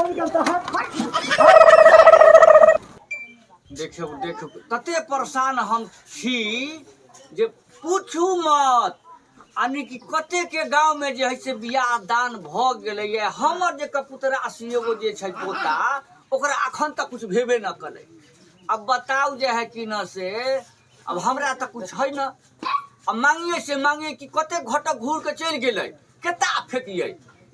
बन गेल तऽ देखियौ देखियौ तते परेशान हम छी जे पूछू मत यानी कि कते के गाँव में जे है से बियाह दान भऽ गेलैए हमर जे कपुतरा से एगो जे छै पोता ओकरा अखन तक कुछ भेबे न करै। अब बताउ जे है कि न से अब हमरा तऽ कुछ है न। अब मांगिए से मांगिए कि कते घटक घूर के चलि गेलै, केता फेकिए।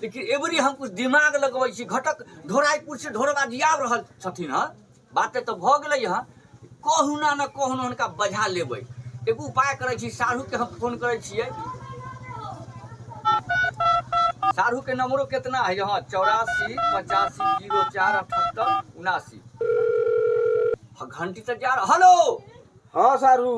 लेकिन एबरी हम कुछ दिमाग लगबै छी। घटक ढोराइपुर से ढोरबा जी आबि रहल छथिन हँ, बाते तऽ भऽ गेलै हँ, कहुना न कहुना हुनका बजा लेबै। एगो उपाय करै छी, साढ़ू के हम फोन करै छियै। साढ़ू के नंबरो कितना है? हाँ, 84 85 04 78 79। हाँ, घंटी तऽ जा। हेलो। हाँ सारू।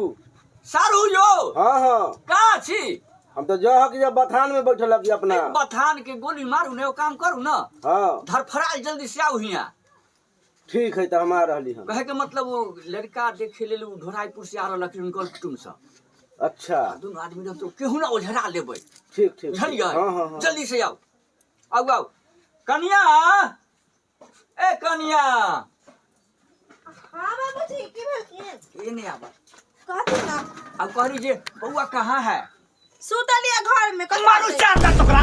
सारू यो। हाँ हाँ। कहाँ छी? हम तो जह कि जब बथान में बैठल हकी अपना। बथान के गोली मारू ने, ओ काम करू ना। हाँ। धरफड़ाल जल्दी से आऊ हियाँ। ठीक है, तो हम आ रहली हन। कहे के मतलब वो लड़का देखे लेल उ ढोराईपुर से आ रहल हखिन हुनकर कुटुम्ब सब। अच्छा। आ दुनू आदमी रहत तो केहू ना ओझरा लेबै। ठीक ठीक। बुझलियै? हाँ, हाँ, हाँ। जल्दी से आऊ, आऊ आऊ। कनिया, ए कनिया। हाँ बाबूजी, की भेल? ए नहीं आवा। कहती ना। अब कहली जे बउआ कहाँ है? सुतलिए घर में, कथी मारू करतै? चार दा तोकरा।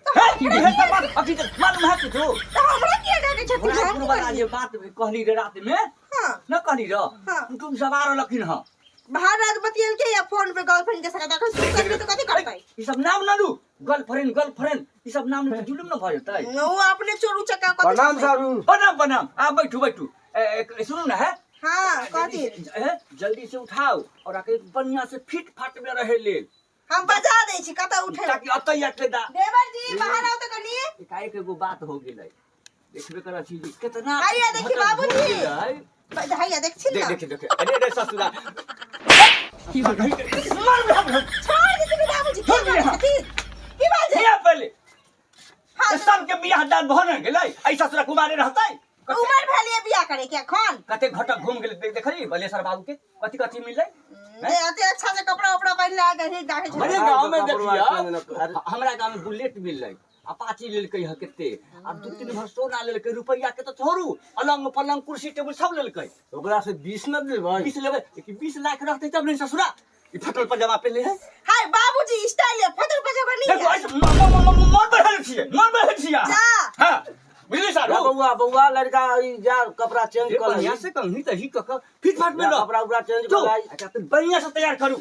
हे, इहे सब बात अथी तऽ मालूम है कुछो? तऽ हमरा किया डांटै छथिन? ढोराईपुर हम की वाला करियै? जे बात कहली रे रात में, हाँ। न कहली रे? हाँ। कुटुम्ब सब आ रहलखिन हँ। बाहर रात बतियलकै या फोन पे गर्लफ्रेंड के साथ, अखन सुतल के तऽ कथी करतै? ई सब नाम न लू, गर्लफ्रेंड गर्लफ्रेंड ई सब नाम लू तऽ जुलुम न भऽ जेतै। ओ अपने चोर उचक्का कथी प्रणाम करतै? सारू। प्रणाम प्रणाम, आ बैठू बैठू। ए, ए, सुनू ना है? हाँ, कथी? ए, जल्दी से उठाओ और आके बढ़िया से फिट फाट में रहे लेल। हम बजा दै छी, कतऽ उठे? ताकि अतै आके दा। देवर जी, बाहर आउ तऽ कनी। एकाएक एगो बात हो गेलै, देखबे करै छी जे केतना हैया देखी घटक बाबूजी। घुरि गेलै। हैया देखছি देख ना। देख देख, अरे अरे ससुरा। मार मार मार। छोड़ दे तू बाबूजी, की छोड़ दे। बात छथिन? की बात छै? हिया पहिले। हाँ, सबके बियाह दान भऽ ने गेलै, ऐ ससुरा कुमारे रहतै? उमर भेलिए बियाह करे के अखन? कते घटक घूम गेलै, देखली बलेसर बाबू के कथी कथी मिललै? दे अते अच्छा से कपड़ा उपड़ा पहिन ला गही दाढ़ी अरे छोड़। गांव में कपड़ा देखियो, चेंज न कर। हमरा गांव में बुलेट मिललै, अपाची लेलकै ह कते, आ 2-3 भर सोना लेलकै, रुपैया के तऽ छोड़ू, अलंग पलंग कुर्सी टेबुल सब लेलकै। ओकरा से 20 न देबै? 20 लेबै, लेकिन 20 लाख रहतै तब ने ससुरा। ई फटल पजामा पहनले है। हाय बाबूजी, स्टाइल है, फटल पजामा नहीं देखो, है। ऐसे मन बढ़ल छियै, मन बढ़ल छियै। जा। हां, बुझली सारू? जा बउआ, बउआ लड़का ई जा कपड़ा चेंज ए, कर बढ़िया ली। से कंघी तही क क फिट फाट में जा, रह। कपड़ा उपड़ा चेंज जो, कर लाई। अच्छा, तो बढ़िया से तैयार करू,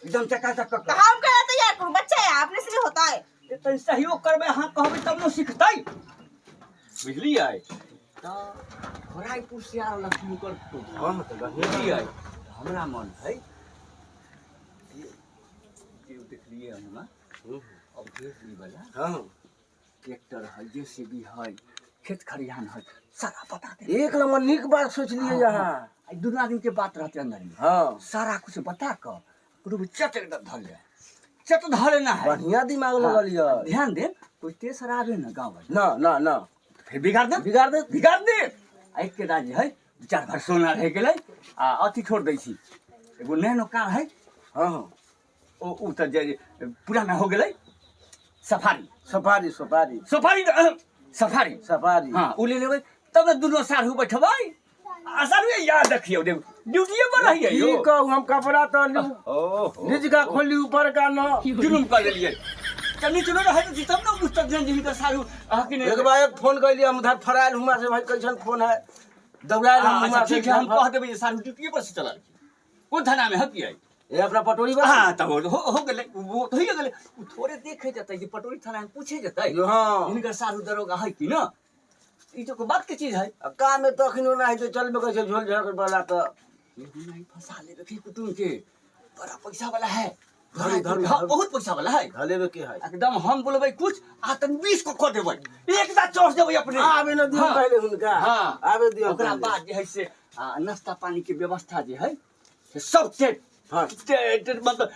एकदम चकाचक क क। तो हम करा तैयार करू, बच्चा है, अपने से नहीं होता है। ते तनी सहयोग करबै, अहाँ कहबै तब न सिखतै, बुझलियै? तऽ घोड़ाईपुर से आयल लक्ष्मी कर हाँ, हाँ, तऽ बढ़िया। बुझलियै? हमरा मन है जे देखलियै हम अवधेश जी वाला। हाँ। ट्रैक्टर है, जेसीबी है, खेत खरिहान है, सारा बता दे। एक नंबर नीक बात सोचलियै हाँ, अहाँ। हाँ। आ दुनू आदमी के बात रहते अंदर में। हाँ। सारा कुछ बता कऽ कोनो भी चट एकदम धर ले, चट धर लेना है। बढ़िया दिमाग हाँ। लगल यऽ। ध्यान दे, कोई तेसर आबे ना गाँव में। ना ना ना। फिर बिगाड़ दे। बिगाड़ दे। बिगाड़ दे। आ एक के राजी है, 2-4 भर सोना रह गेलै आ अथी छोड़ दै छी, एगो नैनो कार है। हाँ, हाँ। ओ तऽ जे पुराना हो गेलै, safari. Safari, safari. Safari, safari. Safari. हाँ, उ ले लेबै तब ने दुनू साढ़ू बैठबै। आ साढ़ू याद रखियौ, देव ड्यूटिए पर रहियै की यौ। कहू, हम कपड़ा तऽ ली- ओहो। निचका खोली ऊपर का न। जुलुम कऽ लेलियै। तऽ निचलो रहै तऽ तब ने बुझतै जे हिनकर साढ़ू अहाँ कि नहि। एक बार एक फोन कैलियै, हम उधर फरायल हुआ से भाई कैसन फोन है, दौड़ायल हम अच्छा, हुआ से। ठीक है, हम कह देबै जे साढ़ू ड्यूटिए पर से चलल। कोन थाना में हकियै? ए अपना पटोरी बस। हाँ, तब हो गेलै, वो तो होइए गेलै। उ थोड़े देखे जेतै जे पटोरी थाना में पूछे जेतै। हाँ। हिनकर साढ़ू दरोगा है कि न? ई तो कोई बात के चीज है। आ काम में तो अखनो ना है तो चलबे करै छै झोल झगड़ वाला तऽ। नहीं फंसा लेबे की कुटुम के, बड़ा पैसा वाला है। धरू, धरू, हाँ, धरू। बहुत पैसा वाला है। धलेबे के है। एकदम हम बोलबै कुछ आ तन 20 को कऽ देबै, एक दा चढ़ देबै अपने। आबे न दियौ हाँ। पहिले हुनका। हाँ। आबे दियौ ओकरा पहिले। बाद जे है से, आ, नाश्ता पानी के व्यवस्था जे है से सब सेट। हाँ। मतलब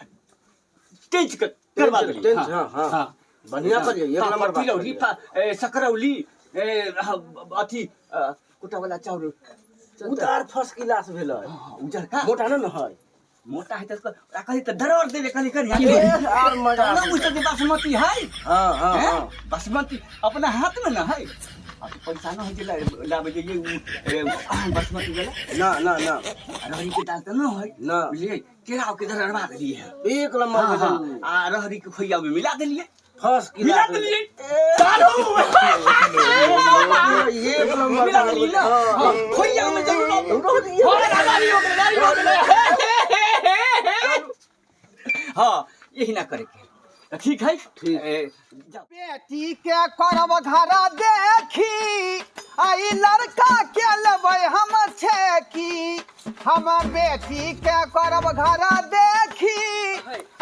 टेंच के करवा देली। टेंच, हाँ, हाँ, हाँ। हाँ। बढ़िया करिए, एक पापड़, नंबर बात तिलौरी, करिए। सकरौली, ए, हाँ, अथी, आ, कोटा वाला चाउर। उतार फर्स्ट क्लास भेलै। हाँ, हाँ, उजरका। मोटा न न है। मोटा है त ओकरा कहली त दरड़ देबे कहली कनिया आर मजा ना बुझते जे बासमती है। हाँ हाँ हैं? हाँ। बासमती अपना हाथ में ना है। अब पैसा ना है जे लाबे जे बासमती वाला। ना ना ना। रहरी के दाल त ना है। ना। बुझलिए केराव के दरड़वा देलिए है। एक नंबर हाँ, हाँ। भजन। आ रहरी के खोइया में मिला देलिए। फर्स्ट मिला क्लास। देलिए सारू। एक नंबर। मिला देलिए ना। हाँ, खोइया में जरूर हो गाड़ी हो गेलै, गाड़ी हो गेलै। हाँ यही ना करे के त ठीक है। ठीक। जाओ। बेटी के करब घर देखी आई लड़का के लेबै हम छेकी। हम बेटी के करब घर देखी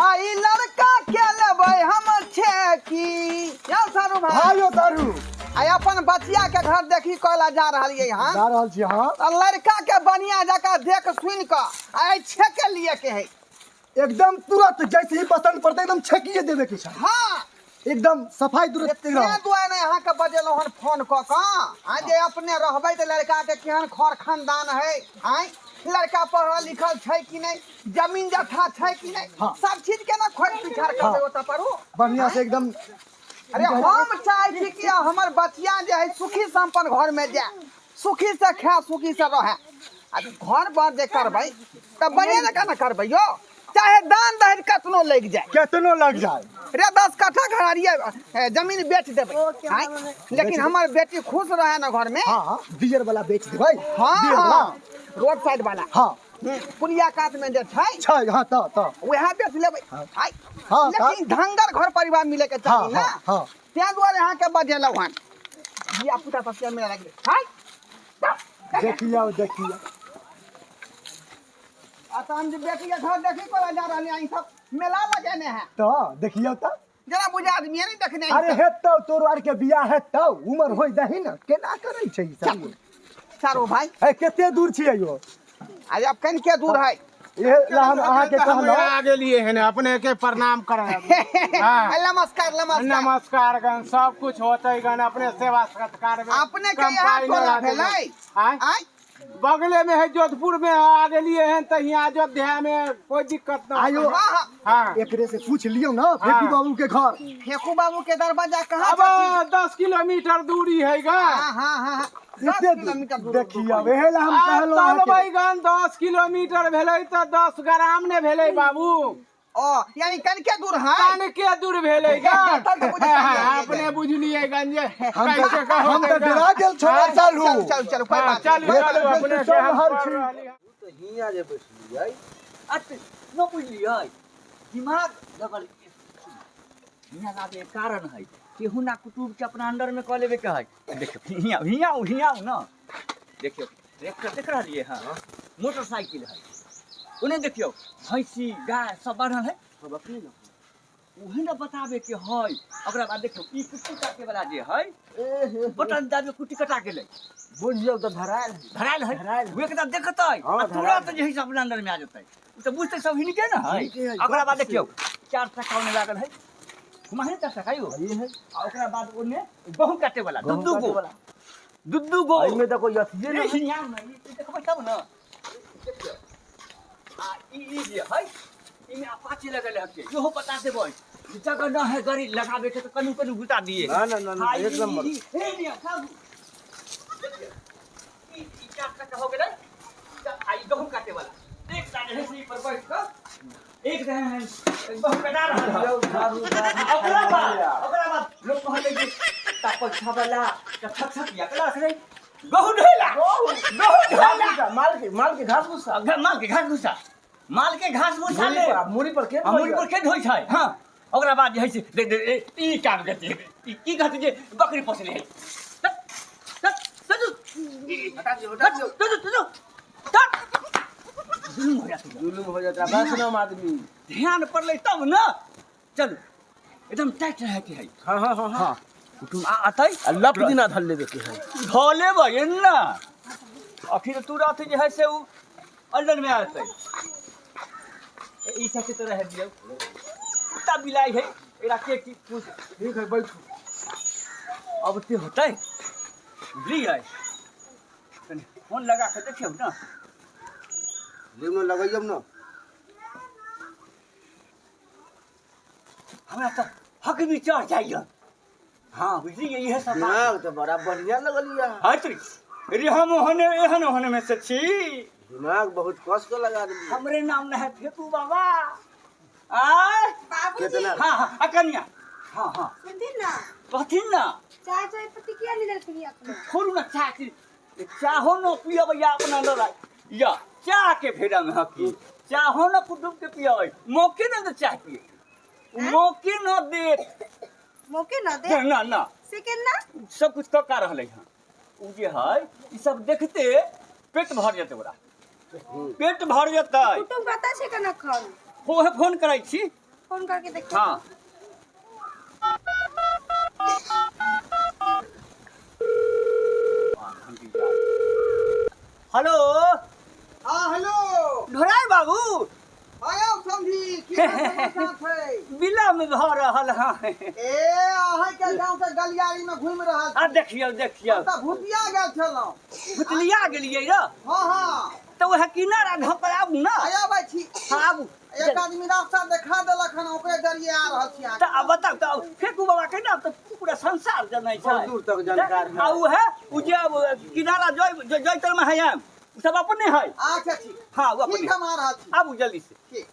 आई लड़का के लेबै हम छेकी। यौ सारू भाई। हाँ यौ सारू। आई अपन बचिया के घर देखी कहला जा रहल ये। हाँ जा रहल छी। हाँ आ लड़का के बढ़िया जकाँ देख सुन कऽ आई छेके लिए के है। एकदम तुरंत जैसे ही पसंद पड़ते एकदम छेकिए देवे के छै। हाँ एकदम सफाई तुरंत से दुआरे अहाँके बजेलहुँ हन फोन कऽ कऽ आ जे अपने रहबै तऽ लड़का के केहन खर खानदान है, आँय लड़का पढ़ल लिखल छै कि नहि, जमीन जथा छै कि नहि। हाँ। सब चीज के ना खोज विचार करबै ओतऽ पर। बढ़िया से एकदम। अरे हम चाहै छी कि हमर बचिया जे है सुखी संपन्न घर में जाए, सुखी से खाए, सुखी से रहे। आ घर पर जे करबै तऽ बढ़िया जकाँ ने करबै यौ, चाहे दान दहेज कतनो लागि जाए। केतनो लग जाए। रे 10 कट्ठा घरारिये जमीन बेच देबै, लेकिन हमर बेटी खुश रहे ना घर में। हाँ बियर वाला बेच देबै। हाँ बियर वाला। हाँ रोड साइड वाला। हाँ पुलिया कात में जे छै। छै। हाँ तऽ तऽ वएह बेच लेबै। हाँ, हाँ, लेकिन ढंगर घर परिवार मिले के हाँ चाही ना। हाँ हाँ ताहि दुआरे अहाँके बजेलहुँ हन। धिया पुता सब के मेला लागि हाय। देखियौ देखियौ। आ तहन जे बेटी के घर देखी कोला जा रहल है, ई सब मेला लगेने है। तऽ देखियौ तऽ जरा बुझा आदमी नहीं देखने। अरे हेतौ तोरो आर के बियाह हेतौ, उमर होय दही ने केना करै छै ई सब। चारो भाई। ए कते दूर छियै यौ? आज अब कनिके दूर है। इहे ला हम अहाँके कहलहुँ। आ गेलिए हन अपने के प्रणाम करे। हाँ। नमस्कार नमस्कार। नमस्कार गन, सब कुछ होते गन अपने सेवा सत्कार में। अपने के कम यहाँ पाई टोला न भेलै? आँय? आँय? बगले में है, जोधपुर में आ गेलिए हन त यहाँ अयोध्या में कोई दिक्कत न। आयो। हाँ हाँ। हाँ एकरे से पूछ लियौ ना फेकू बाबू के घर। फेकू बाबू के दरवाजा कहाँ? अब 10 किलोमीटर दूरी है गा। हाँ हाँ हाँ हाँ। 10 कते किलोमीटर दूर। देखियौ इहे ला हम कहलहुँ अहाँके। तलबै गन 10 किलोमीटर भेलै त 10 ग्राम ने भेलै बाबू। ओ यानी कनिके दूर है। कनके दूर भेलै गन। तब तऽ बुझि गेलियै। अपने बुझलिए गन जे हम कैसे तऽ कहो। हम तऽ डरा गेल छलहुँ सालू। चलू चलू चलू कोई हाँ, बात चलू नहीं। चलू अपने के हम हर कर चीज। रहली हन। तऽ हियाँ जे बैठलियै अत न बुझलियै दिमाग लगल हियाँ लाबे के कारण है केहू ना कुटुब के अपना अंडर में कऽ लेबे के है। देखियौ हियाँ हियाँ हियाँ ना देखियौ ट्रैक्टर देख रहलियै हँ, मोटरसाइकिल है, ओने देखियौ भैंसी गाय सब बान्हल है। सब अपने ने उहे ने बताबे के है। ओकरा बाद देखियौ ई कुट्टी काटे वाला जे है बटन दाबे कुट्टी कटा गेलै। बुझियौ तऽ धरायल है। धरायल है। धरायल है। ओ एकटा देखतै हाँ, आ धरायल तुरंत जे है से अपना अंदर में आ जेतै। उ तऽ बुझतै सब हिनके ने है। हिनके है, ओकरा बाद गप से। देखियौ 4 चक्का ओने लागल है, घुमा है 4 चक्का यौ। ये है। आ ओकरा बाद ओने गहूम काटे वाला दू गहूम दू काटे गो वाला। दू दू गो। एहिमे तऽ कोई अथिये ए, नहि है। हियाँ ने, ई देखबै तब ने। देखियौ आ ई जे है इमे अपाचे लगल है के इहो बता देबै जे जगह न है गाड़ी लगाबे के तऽ कनु कनु घुसा दिए। ना ना ना ना, हाँ, एक नंबर। हे मियाँ, साहब। देखियौ, ई 4 चक्का हो गेलै। आ ई गहूम काटे वाला एक टा जे है से ई पर बैठ कऽ एक रहे हैं गहूम कटा रहल है। ओकरा बाद लोग कहले जे ता पैसा वाला त ठक ठक या कला रखले गहूम ढोला गहूम ढोला माल के घास भूसा। माल के घास भूसा, माल के घास भूसा मूड़ी ले पर मूड़ी पर के आ मूड़ी पर के ढोइ छै। हाँ ओकरा बाद जे है से दे दे ई काम करते ई की कहते जे बकरी पोसले है। जुलुम हो जाते जुलुम हो जाता वैष्णव आदमी। ध्यान पड़लै तब ना। चलू एकदम टाइट रहे के है। हाँ हाँ हाँ हाँ। कुटुम आ अतै आ लप दिना धर लेबे के है। धऽ लेबै एना अखिर तुरंत जे है से उ अंदर में आते। ई सब के तरह है दियौ कुत्ता बिलाई है एकरा के की पूछ। ठीक है बैठू। अब ते होतै बुझलियै कनि फोन लगा के देखियौ ना। लेब न लगैयब न। हमरा तऽ हक भी चढ़ जाइए। हाँ बुझलियै, इहे सब बात। दिमाग तऽ बड़ा बढ़िया लगल या। हट रे, हम ओहने एहन ओहन में से छी। दिमाग बहुत कस के लगा देलियै। हमरे नाम न है फेकू बाबा। आय बाबूजी। केतना? हाँ हाँ, आ कनिया, हाँ हाँ। सुनथिन ना? कहथिन ना। चाय चाय पत्ती किया नहीं देलखिन अखनो? छोड़ू ना, चाह के चाहो न पियब या अपना लड़ाई या चाह के फेरा में हकी चाहो न कुटुम के पियब, मौके न दे चाह पिए, मौके न दे। मौके न दे? ना ना। से केना? सब कुछ कऽ का रहलै हँ। उ जे है ई सब देखते पेट भर जेतै, ओकरा पेट भर जेतै। कुटुम कतऽ छै कन अखन? ओहे फोन करै छी। फोन करके देखियौ। हाँ। हेलो। हाँ हेलो। ढोराई बाबू। आयो समझी, की समाचार छै? विलम्ब भऽ रहल हँ। ए अहाँ के गांव के गलियारी में घूमि रहल आ देखियौ देखियौ। छी। तऽ भुतिया गेल छलहुँ। भुतलिया गेलियै र? हाँ हाँ। तऽ वएह किनारा ढक आबू ने। आय आबै छी। हाँ आबू। एक आदमी रास्ता देखा देलक हन, ओकरे जरिए आ रहल छी अहाँके। तऽ आब बताउ तऽ फेकू बाबा के ना तऽ पूरा संसार जनै छै। बहुत दूर तक जानकार है। आ उहे उ जे किनारा जय जय तर में है आम, उ सब अपने है। अच्छा ठीक। हाँ उ अपने। ठीक, हम आ रहल छी। आबू जल्दी से। ठीक।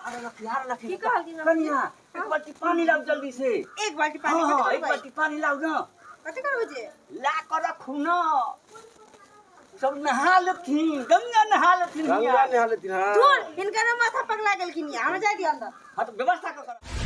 अरे लखी, अरे लखी। की कहलखिन? कनिया, एक बाल्टी पानी लाउ जल्दी से। एक बाल्टी पानी? हाँ हाँ। कथी एक करबै? बाल्टी पानी लाउ ना। कथी करबै जे? ला कर रखू ना, सब नहा लेथिन, गंगा नहा लेथिन। गंगा हियाँ। नहा लेथिन, हाँ। धुर, हिनकर ना माथा पगला गेलखिन या, हमरा जाय दिअ अंदर। हाँ तऽ व्यवस्था कर।